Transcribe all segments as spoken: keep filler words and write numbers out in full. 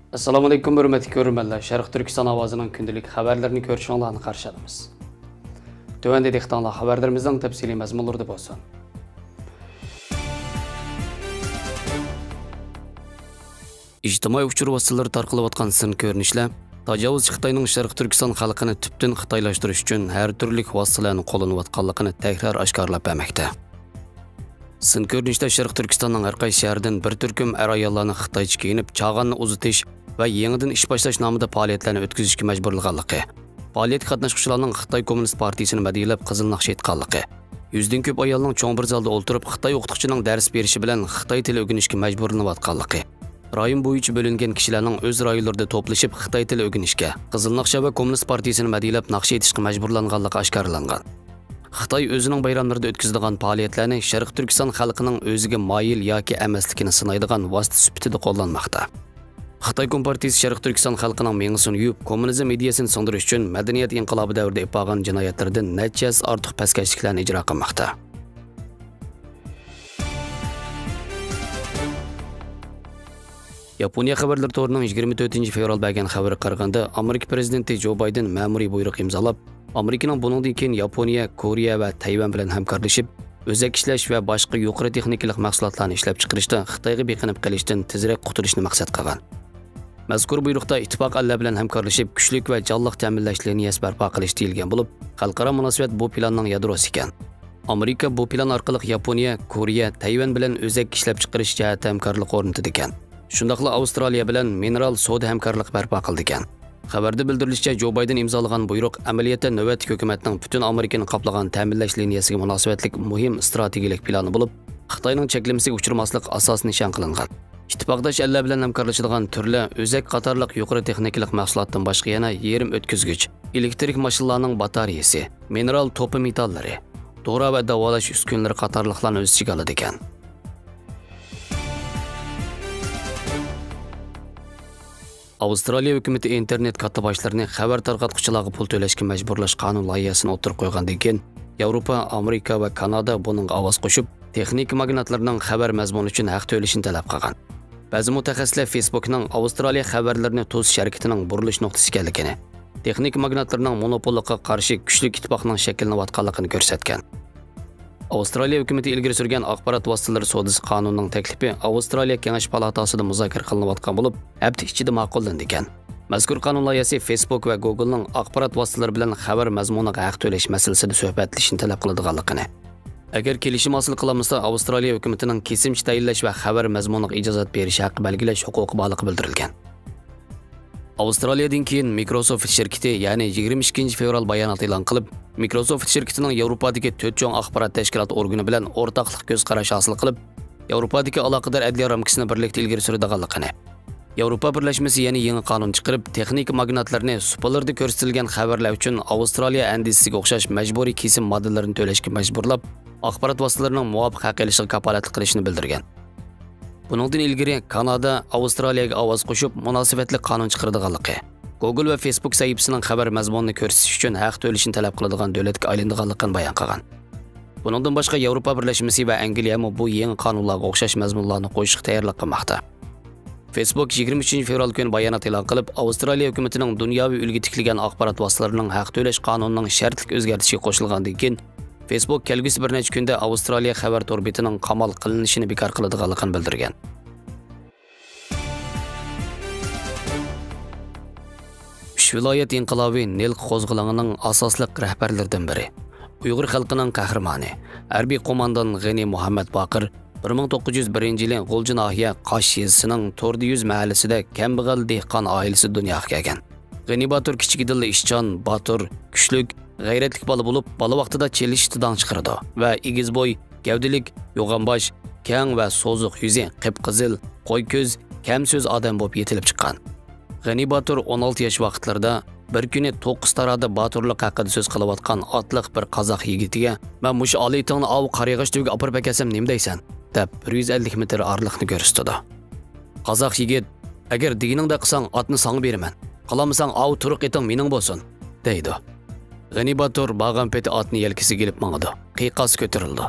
ئەسسالامۇئەلەيكۇم، ھۆرمەتلىك كۆرۈرمەنلەر. شەرقىي تۈركىستان ئاۋازىنىڭ كۈندىلىك خەۋەرلىرىنى كۆرۈشۈڭلارنى قارشى ئالىمىز. تۆۋەندە دىققىتىڭلار خەۋەرلىرىمىزنىڭ تەپسىلىي مەزمۇنلىرىدا بولسۇن. ئىجتىمائىي ئۇچۇر ۋاسىتىلىرىدا تارقىلىۋاتقان سىن كۆرۈنۈشلەر تاجاۋۇزچى خىتاينىڭ شەرقىي تۈركىستان خەلقىنى تۈپتىن خىتايلاشتۇرۇش ئۈچۈن ھەر تۈرلۈك ۋاسىتىلەرنى قوللىنىۋاتقانلىقىنى تەكرار ئاشكارىلاپ بەرمەكتە. سىن كۆرۈنۈشتە شەرقىي تۈركىستاننىڭ ھەر قايسى شەھىرىدىن بىر تۈركۈم ئەر-ئاياللارنى خىتايچە كىيىنىپ، چاغاننى ئۇزىتىش ۋە يېڭىدىن ئىش باشلاش نامىدا پائالىيەتلەرنى ئۆتكۈزۈشكە مەجبۇرلىغانلىقى، پائالىيەتكە قاتناشقۇچىلارنىڭ خىتاي كوممۇنىست پارتىيىسىنى مەدھىيەلەپ قىزىل ناخشا ئېيتقانلىقى، يۈزدىن كۆپ ئايالنىڭ چوڭ بىر زالدا ئولتۇرۇپ، خىتاي ئوقۇتقۇچىنىڭ دەرس بېرىشى بىلەن خىتاي تىلى ئۆگىنىشكە مەجبۇرلىنىۋاتقانلىقى، رايون بويىچە بۆلۈنگەن كىشىلەرنىڭ ئۆز رايونلىرىدا توپلىشىپ، خىتاي تىلى ئۆگىنىشكە، قىزىل ناخشا ۋە كوممۇنىست پارتىيىسىنى مەدھىيەلەپ ناخشا ئېيتىشقا مەجبۇرلانغانلىقى ئاشكارىلانغان. خىتاي ئۆزىنىڭ بايراملىرىدا ئۆتكۈزىدىغان پائالىيەتلەرنى شەرقىي تۈركىستان خەلقىنىڭ ئۆزىگە مايىل ياكى ئەمەسلىكىنى سىنايدىغان ۋاسىتە سۈپىتىدە قوللانماقتا. خىتاي كومپارتىيىسى شەرقىي تۈركىستان خەلقىنىڭ مېڭىسىنى يۇيۇپ، كوممۇنىزم ئىدىيەسىنى سىڭدۈرۈش ئۈچۈن مەدەنىيەت ئىنقىلابى دەۋرىدە ئېلىپ بارغان جىنايەتلىرىدىن نەچچە ھەسسە ئارتۇق پەسكەشلىكلەرنى ئىجرا قىلماقتا. ياپونىيە خەۋەرلىرى تورىنىڭ يىگىرمە تۆتىنچى فېۋرال بەرگەن خەۋىرىگە قارىغاندا، ئامېرىكا پىرېزىدېنتى جو بايدېن مەمۇرىي بۇيرۇق ئىمزالاپ، ئامېرىكىنىڭ بۇنىڭدىن كېيىن ياپونىيە، كورېيە ۋە تەيۋەن بىلەن ھەمكارلىشىپ، ئۆزەك ئىشلەش ۋە باشقا يۇقىرى تېخنىكىلىق مەھسۇلاتلارنى ئىشلەپچىقىرىشتا خىتايغا بېقىنىپ قېلىشتىن تېزرەك قۇتۇلۇشنى مەقسەت قىلغان. مەزكۇر بۇيرۇقتا ئىتتىپاق ئەللەر بىلەن ھەمكارلىشىپ، كۈچلۈك ۋە جانلىق تەمىنلەش لىنىيەسى بەرپا قىلىش دېيىلگەن بولۇپ، خەلقئارا مۇناسىۋەت بۇ پىلاننىڭ يادروسى ئىكەن. ئامېرىكا بۇ پىلان ئارقىلىق ياپونىيە، كورېيە، تەيۋەن بىلەن ئۆزەك ئىشلەپچىقىرىش جەھەتتە ھەمكارلىق ئورنىتىدىكەن. شۇنداقلا ئاۋسترالىيە بىلەن مىنېرال سودا ھەمكارلىقى بەرپا قىلىدىكەن. خەۋەردە بىلدۈرۈلۈشىچە، جو بايدېن ئىمزالىغان بۇيرۇق ئەمەلىيەتتە نۆۋەتتىكى ھۆكۈمەتنىڭ پۈتۈن ئامېرىكىنى قاپلىغان تەمىنلەش لىنىيەسىگە مۇناسىۋەتلىك مۇھىم ئىستراتېگىيەلىك پىلانى بولۇپ، خىتاينىڭ چەكلىمىسىگە ئۇچرىماسلىق ئاساسىي نىشان قىلىنغان. ئىتتىپاقداش ئەللەر بىلەن ھەمكارلىشىدىغان تۈرلەر ئۆزەك قاتارلىق يۇقىرى تېخنىكىلىق مەھسۇلاتتىن باشقا يەنە يېرىم ئۆتكۈزگۈچ، ئېلېكتىرىك ماشىنىلارنىڭ باتارېيىسى، مىنېرال توپا مېتاللىرى، دورا ۋە داۋالاش ئۈسكۈنىلىرى قاتارلىقلارنى ئۆز ئىچىگە ئالىدىكەن. ئاۋسترالىيە ھۆكۈمىتى ئىنتېرنېت كاتتىباشلىرىنى خەۋەر تارقاتقۇچىلارغا پۇل تۆلەشكە مەجبۇرلاش قانۇن لايىھەسىنى ئوتتۇرىغا قويغاندىن كېيىن، ياۋروپا، ئامېرىكا ۋە كانادا بۇنىڭغا ئاۋاز قوشۇپ، تېخنىكا ماگناتلىرىنىڭ خەۋەر مەزمۇنى ئۈچۈن ھەق تۆلىشىنى تەلەپ قىلغان. بەزى مۇتەخەسسىسلەر فېيسبۇكنىڭ ئاۋسترالىيە خەۋەرلىرىنى توسۇش ھەرىكىتىنىڭ بۇرۇلۇش نۇقتىسى ئىكەنلىكىنى، تېخنىكا ماگناتلىرىنىڭ مونوپوللۇقىغا قارشى كۈچلۈك ئىتتىپاقنىڭ شەكىللىنىۋاتقانلىقىنى كۆرسەتكەن. ئاۋسترالىيە ھۆكۈمىتى ئىلگىرى سۈرگەن ئاخبارات ۋاسىتىلىرى سودىسى قانۇنىنىڭ تەكلىپى ئاۋسترالىيە كېڭەش پالاتاسىدا مۇزاكىرە قىلىنىۋاتقان بولۇپ، ھەپتە ئىچىدە ماقۇللىنىدىكەن. مەزكۇر قانۇن لايىھەسى فېيسبۇك ۋە گوگلنىڭ ئاخبارات ۋاسىتىلىرى بىلەن خەۋەر مەزمۇنىغا ھەق تۆلەش مەسىلىسىدە سۆھبەتلىشىشنى تەلەپ قىلىدىغانلىقىنى، ئەگەر كېلىشىم ھاسىل قىلالمىسا، ئاۋسترالىيە ھۆكۈمىتىنىڭ كېسىمچە تەيىنلەش ۋە خەۋەر مەزمۇنىغا ئىجازەت بېرىش ھەققى بەلگىلەش ھوقۇقى بارلىقى بىلدۈرۈلگەن. ئاۋسترالىيەدىن كېيىن مىكروسوفت شىركىتى، يەنى يىگىرمە ئىككىنچى فېۋرال بايانات ئېلان قىلىپ، مىكروسوفت شىركىتىنىڭ ياۋروپادىكى تۆت چوڭ ئاخبارات تەشكىلات ئورگىنى بىلەن ئورتاقلىق كۆز قاراش ھاسىل قىلىپ، ياۋروپادىكى ئالاقىدار ئەدلىيە رامكىسىنى بىرلىكتە ئىلگىرى سۈرىدىغانلىقىنى، ياۋروپا بىرلەشمىسى يەنە يېڭى قانۇن چىقىرىپ، تېخنىكا ماگناتلىرىنى سۇپىلىرىدا كۆرسىتىلگەن خەۋەرلەر ئۈچۈن ئاۋسترالىيە ئەندىزىسىگە ئوخشاش مەجبۇرىي كېسىم ماددىلىرىنى تۆلەشكە مەجبۇرلاپ، ئاخبارات ۋاسىتىلىرىنىڭ مۇۋاپىق ھەق ئېلىشىغا كاپالەتلىك قىلىشىنى بىلدۈرگەن. بۇنىڭدىن ئىلگىرى كانادا ئاۋسترالىيەگە ئاۋاز قوشۇپ، مۇناسىۋەتلىك قانۇن چىقىرىدىغانلىقى، گوگل ۋە فېيسبۇك سەھىپىسىنىڭ خەۋەر مەزمۇنىنى كۆرسىتىش ئۈچۈن ھەق تۆلىشىنى تەلەپ قىلىدىغان دۆلەتكە ئايلىنىدىغانلىقىنى بايان قىلغان. بۇنىڭدىن باشقا، ياۋروپا بىرلەشمىسى ۋە ئەنگلىيەمۇ بۇ يېڭى قانۇنلارغا ئوخشاش مەزمۇنلارنى قوشۇشقا تەييارلىق قىلماقتا. فېيسبۇك يىگىرمە ئۈچىنچى فېۋرال كۈنى بايانات ئېلان قىلىپ، ئاۋسترالىيە ھۆكۈمىتىنىڭ دۇنياۋى ئۈلگە تىكلىگەن ئاخبارات ۋاسىتىلىرىنىڭ ھەق تۆلەش قانۇنىنىڭ شەرتلىك ئۆزگەرتىشىگە قوشۇلغاندىن كېيىن، فېيسبۇك كەلگۈسى بىر نەچچە كۈندە ئاۋسترالىيە خەۋەر تور بېتىنىڭ قامال قىلىنىشىنى بىكار قىلىدىغانلىقىنى بىلدۈرگەن. ئۈچ ۋىلايەت ئىنقىلابى نىل قوزغىلىڭىنىڭ ئاساسلىق رەھبەرلىرىدىن بىرى، ئۇيغۇر خەلقىنىڭ قەھرىمانى، ھەربىي قوماندان غېنى مۇھەممەد باقىر بىر مىڭ توققۇز يۈز بىرىنچى يىلى غۇلجا ناھىيە قاش يېزىسىنىڭ توردە يۈز مەھەللىسىدە كەمبەغەل دېھقان ئائىلىسىدە دۇنياغا كەلگەن. غېنى باتۇر كىچىكىدىنلا ئىشچان، باتۇر، كۈچلۈك، غەيرەتلىك بالا بولۇپ، بالا ۋاقتىدا چېلىشىشتا داڭ چىقىرىدۇ ۋە ئېگىز بوي، گەۋدىلىك، يوغان باش، كەڭ ۋە سوزۇق يۈزى، قىپقىزىل، قوي كۆز، كەم سۆز ئادەم بولۇپ يېتىلىپ چىققان. غېنى باتۇر ئون ئالتە ياش ۋاقىتلىرىدا بىر كۈنى توققۇز تارادا باتۇرلۇق ھەققىدە سۆز قىلىۋاتقان ئاتلىق بىر قازاق يىگىتىگە، «مەن مۇشۇ ئالىيىتىڭنى ئاۋۇ قارىياغاچ تۈۋىگە ئاپىرىپ ئەكەلسەم نېمە دەيسەن؟» دەپ، بىر يۈز ئەللىك مېتىر ئارىلىقنى كۆرسىتىدۇ. قازاق يىگىت، «ئەگەر دېگىنىڭدەك قىلساڭ، ئاتنى ساڭا بېرىمەن. قىلالمىساڭ، ئاۋۇ تۇرۇق ئېتىڭ مېنىڭ بولسۇن» دەيدۇ. غېنى باتۇر بارغان پېتى ئاتنى يەلكىسىگە ئېلىپ ماڭىدۇ. قىيقاس كۆتۈرۈلىدۇ.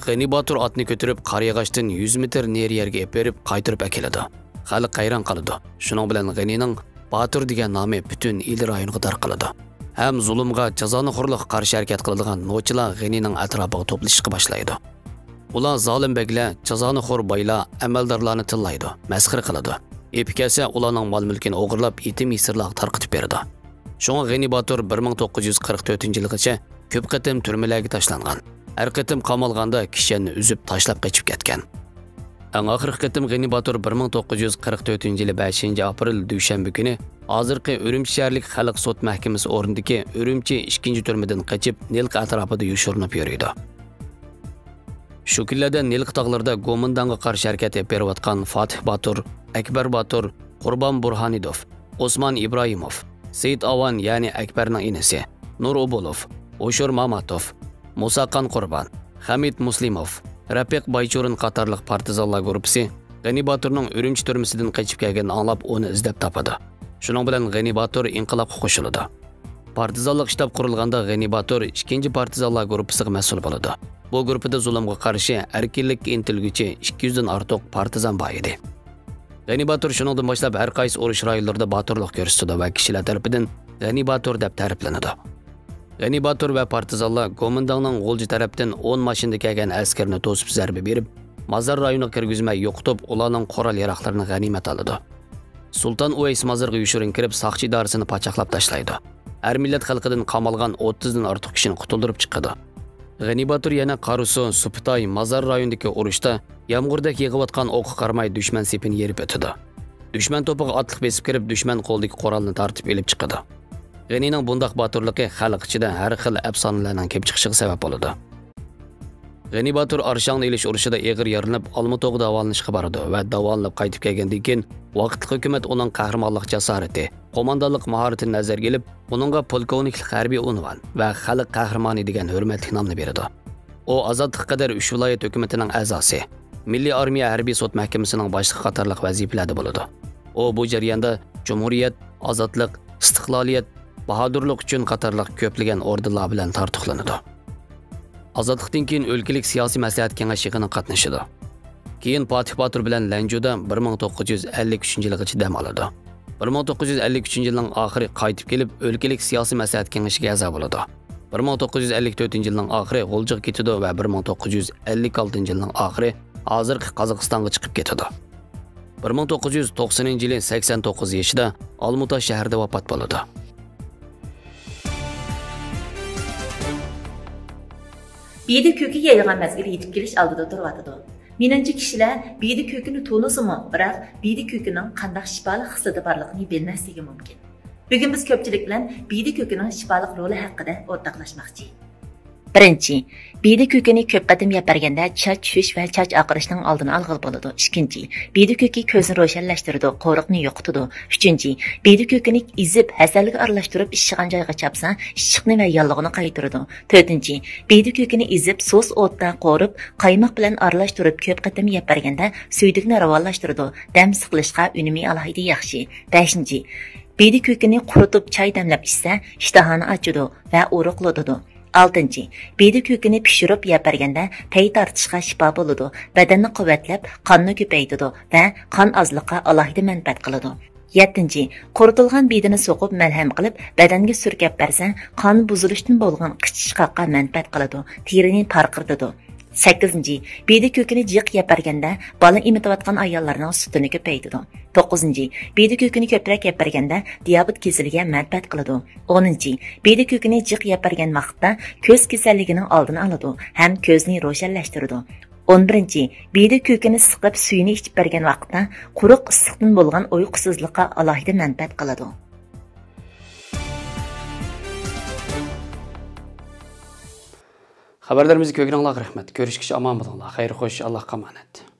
غېنى باتۇر ئاتنى كۆتۈرۈپ، قارىياغاچتىن يۈز مېتىر نېرى يەرگە ئېلىپ بېرىپ، قايتۇرۇپ ئەكېلىدۇ. خەلق ھەيران قالىدۇ. شۇنىڭ بىلەن غېنىنىڭ باتۇر دېگەن نامى پۈتۈن ئىلى رايونىغا تارقىلىدۇ. ھەم زۇلۇمغا، جازانىخورلۇققا قارشى ھەرىكەت قىلىدىغان نوچىلار غېنىنىڭ ئەتراپىغا توپلىشىشقا باشلايدۇ. ئۇلار زالىم بەگلەر، جازانىخور بايلار، ئەمەلدارلارنى تىللايدۇ، مەسخىرە قىلىدۇ. ئېپى كەلسە، ئۇلارنىڭ مال-مۈلكىنى ئوغرىلاپ، يېتىم-يېسىرلارغا تارقىتىپ بېرىدۇ. شۇڭا غېنى باتۇر بىر مىڭ توققۇز يۈز قىرىق تۆتىنچى يىلغىچە كۆپ قېتىم تۈرمىلەرگە تاشلانغان. ھەر قېتىم قامالغاندا كىشەننى ئۈزۈپ تاشلاپ قېچىپ كەتكەن. ئەڭ ئاخىرقى قېتىم غېنى باتۇر بىر مىڭ توققۇز يۈز قىرىق تۆتىنچى يىلى بەشىنچى ئاپرېل دۈشەنبە كۈنى ھازىرقى ئۈرۈمچى شەھەرلىك خەلق سوت مەھكىمىسى ئورنىدىكى ئۈرۈمچى ئىككىنچى تۈرمىدىن قېچىپ، نىلقا ئەتراپىدا يوشۇرۇنۇپ يۈرىدۇ. شۇ كۈنلەردە نىلقا تاغلىرىدا گومىنداڭغا قارشى ھەرىكەت ئېلىپ بېرىۋاتقان فاتىھ باتۇر، ئەكبەر باتۇر، قۇربان بۇرھانىدوف، ئوسمان ئىبراھىموف، سېيىت ئاۋان، يەنى ئەكبەرنىڭ ئىنىسى، نۇر ئوبۇلوف، ھوشۇر ماماتوف، مۇساقان قۇربان، خەمىت مۇسلىموف، رەپىق بايچۇرۇن قاتارلىق پارتىزانلار گۇرۇپپىسى غېنى باتۇرنىڭ ئۈرۈمچى تۈرمىسىدىن قېچىپ كەلگىنىنى ئاڭلاپ، ئۇنى ئىزدەپ تاپىدۇ. شۇنىڭ بىلەن غېنى باتۇر ئىنقىلابقا قوشۇلىدۇ. پارتىزانلىق شتاب قۇرۇلغاندا غېنى باتۇر ئىككىنچى پارتىزانلار گۇرۇپپىسىغا مەسئۇل بولىدۇ. بۇ گۇرۇپپىدا زۇلۇمغا قارشى ئەركىنلىككە ئىنتىلگۈچى ئىككى يۈزدىن ئارتۇق پارتىزان بار ئىدى. غېنى باتۇر شۇنىڭدىن باشلاپ ھەر قايسى ئۇرۇش رايونلىرىدا باتۇرلۇق كۆرسىتىدۇ ۋە كىشىلەر تەرىپىدىن غېنى باتۇر دەپ تەرىپلىنىدۇ. غېنى باتۇر ۋە پارتىزانلار گومىنداڭنىڭ غۇلجا تەرەپتىن ئون ماشىنىدا كەلگەن ئەسكىرىنى توسۇپ زەربە بېرىپ، مازار رايونىغا كىرگۈزمەي يوقىتىپ، ئۇلارنىڭ قورال-ياراغلىرىنى غەنىيمەت ئالىدۇ. سۇلتان ئۇۋەيس مازارغا يوشۇرۇن كىرىپ، ساقچى ئىدارىسىنى پاچاقلاپ تاشلايدۇ. ھەر مىللەت خەلقىدىن قامالغان ئوتتۇزدىن ئارتۇق كىشىنى قۇتۇلدۇرۇپ چىقىدۇ. غېنى باتۇر يەنە قاراسۇ، سۇپىتاي، مازار رايونىدىكى ئۇرۇشتا يامغۇردەك يېغىۋاتقان ئوققا قارىماي دۈشمەن سېپىنى يېرىپ ئۆتىدۇ. دۈشمەن توپىغا ئاتلىق بېسىپ كىرىپ، دۈشمەن قولىدىكى قورالنى تارتىپ ئېلىپ چىقىدۇ. غېنىنىڭ بۇنداق باتۇرلۇقى خەلق ئىچىدە ھەر خىل ئەپسانىلەرنىڭ كېلىپ چىقىشىغا سەۋەب بولىدۇ. غېنى باتۇر ئارشاڭنى ئېلىش ئۇرۇشىدا ئېغىر يارىلىنىپ، ئالمۇتاغا داۋالىنىشقا بارىدۇ ۋە داۋالىنىپ قايتىپ كەلگەندىن كېيىن، ۋاقىتلىق ھۆكۈمەت ئۇنىڭ قەھرىمانلىق جاسارىتى، قوماندانلىق ماھارىتىنى نەزەرگە ئېلىپ، ئۇنىڭغا پولكوۋنىكلىق ھەربىي ئۇنۋان ۋە خەلق قەھرىمانى دېگەن ھۆرمەتلىك نامنى بېرىدۇ. ئۇ ئازادلىققا قەدەر ئۈچ ۋىلايەت ھۆكۈمىتىنىڭ ئەزاسى، مىللىي ئارمىيە ھەربىي سوت مەھكىمىسىنىڭ باشلىقى قاتارلىق ۋەزىپىلەردە بولىدۇ. ئۇ بۇ جەرياندا جۇمھۇرىيەت، ئازادلىق، ئىستىقلالىيەت، باھادۇرلۇق ئۈچۈن قاتارلىق كۆپلىگەن ئوردېنلار بىلەن تارتۇقلىنىدۇ. ئازادلىقتىن كېيىن ئۆلكىلىك سىياسىي مەسلىھەت كېڭەش يىغىنىغا قاتنىشىدۇ. كېيىن پاتىھ باتۇر بىلەن لەنجۇدا بىر مىڭ توققۇز يۈز ئەللىك ئۈچىنچى يىلغىچە دەم ئالىدۇ. بىر مىڭ توققۇز يۈز ئەللىك ئۈچىنچى يىلنىڭ ئاخىرى قايتىپ كېلىپ، ئۆلكىلىك سىياسىي مەسلىھەت كېڭىشىگە ئەزا بولىدۇ. بىر مىڭ توققۇز يۈز ئەللىك تۆتىنچى يىلنىڭ ئاخىرى غۇلجىغا كېتىدۇ ۋە بىر مىڭ توققۇز يۈز ئەللىك ئالتىنچى يىلنىڭ ئاخىرى ھازىرقى قازاقىستانغا چىقىپ كېتىدۇ. بىر مىڭ توققۇز يۈز توقسىنىنچى يىلى سەكسەن توققۇز يېشىدا ئالمۇتا شەھىرىدە ۋاپات بولىدۇ. بېدە كۆكى يايىلغان مەزگىل يېتىپ كېلىش ئالدىدا تۇرۇۋاتىدۇ. مېنىڭچە، كىشىلەر بېدە كۆكىنى تونۇسىمۇ، بىراق بېدە كۆكىنىڭ قانداق شىپالىق خىسلىتى بارلىقىنى بىلمەسلىكى مۇمكىن. بۈگۈن بىز كۆپچىلىك بىلەن بېدە كۆكىنىڭ شىپالىق رولى ھەققىدە ئورتاقلاشماقچى. بىرىنچى، بېدە كۆكىنى كۆپ قېتىم يەپ بەرگەندە چاچ چۈشۈش ۋە چاچ ئاقىرىشنىڭ ئالدىنى ئالغىلى بولىدۇ. ئىككىنچى، بېدە كۆكى كۆزنى روشەنلەشتۈرىدۇ، قورۇقنى يوقىتىدۇ. ئۈچىنچى، بېدە كۆكىنى ئېزىپ، ھەسەلگە ئارىلاشتۇرۇپ ئىششىغان جايغا چاپسا، ئىششىقنى ۋە ياللۇغىنى قايتۇرىدۇ. تۆتىنچى، بېدە كۆكىنى ئېزىپ، سۇس ئوتتا قورۇپ، قايماق بىلەن ئارىلاشتۇرۇپ كۆپ قېتىم يەپ بەرگەندە سۈيدۈكنى راۋانلاشتۇرىدۇ، دەم سىقىلىشقا ئۈنۈمى ئالاھىدە ياخشى. بەشىنچى، بېدە كۆكىنى قۇرۇتۇپ چاي دەملەپ ئىچسە، ئىشتىھانى ئاچىدۇ ۋە ئورۇقلىتىدۇ. ئالتىنچى، بېدە كۆكىنى پىشۇرۇپ يەپ بەرگەندە، پەي تارتىشقا شىپا بولىدۇ، بەدەننى قۇۋۋەتلەپ، قاننى كۆپەيتىدۇ ۋە قان ئازلىققا ئالاھىدە مەنپەئەت قىلىدۇ. يەتتىنچى، قۇرۇتۇلغان بېدىنى سوقۇپ مەلھەم قىلىپ، بەدەنگە سۈركەپ بەرسە، قان بۇزۇلۇشتىن بولغان قىچىشقاققا مەنپەئەت قىلىدۇ، تېرىنى پارقىرىتىدۇ. سەككىزىنچى، بېدە كۆكىنى جىق يەپ بەرگەندە، بالا ئېمىتىۋاتقان ئاياللارنىڭ سۈتىنى كۆپەيتىدۇ. توققۇزىنچى، بېدە كۆكىنى كۆپرەك يەپ بەرگەندە، دىيابېت كېسىلىگە مەنپەئەت قىلىدۇ. ئونىنچى، بېدە كۆكىنى جىق يەپ بەرگەن ۋاقىتتا كۆز كېسەللىكىنىڭ ئالدىنى ئالىدۇ ھەم كۆزنى روشەنلەشتۈرىدۇ. ئون بىرىنچى، بېدە كۆكىنى سىقىپ سۈيىنى ئىچىپ بەرگەن ۋاقىتتا قۇرۇق ئىسسىقتىن بولغان ئۇيقۇسىزلىققا ئالاھىدە مەنپەئەت قىلىدۇ. خەۋەرلىرىمىزنى كۆرگىنىڭلارغا رەھمەت. كۆرۈشكىچە ئامان بولۇڭلار. خەير خوش، ئاللاھقا ئامانەت.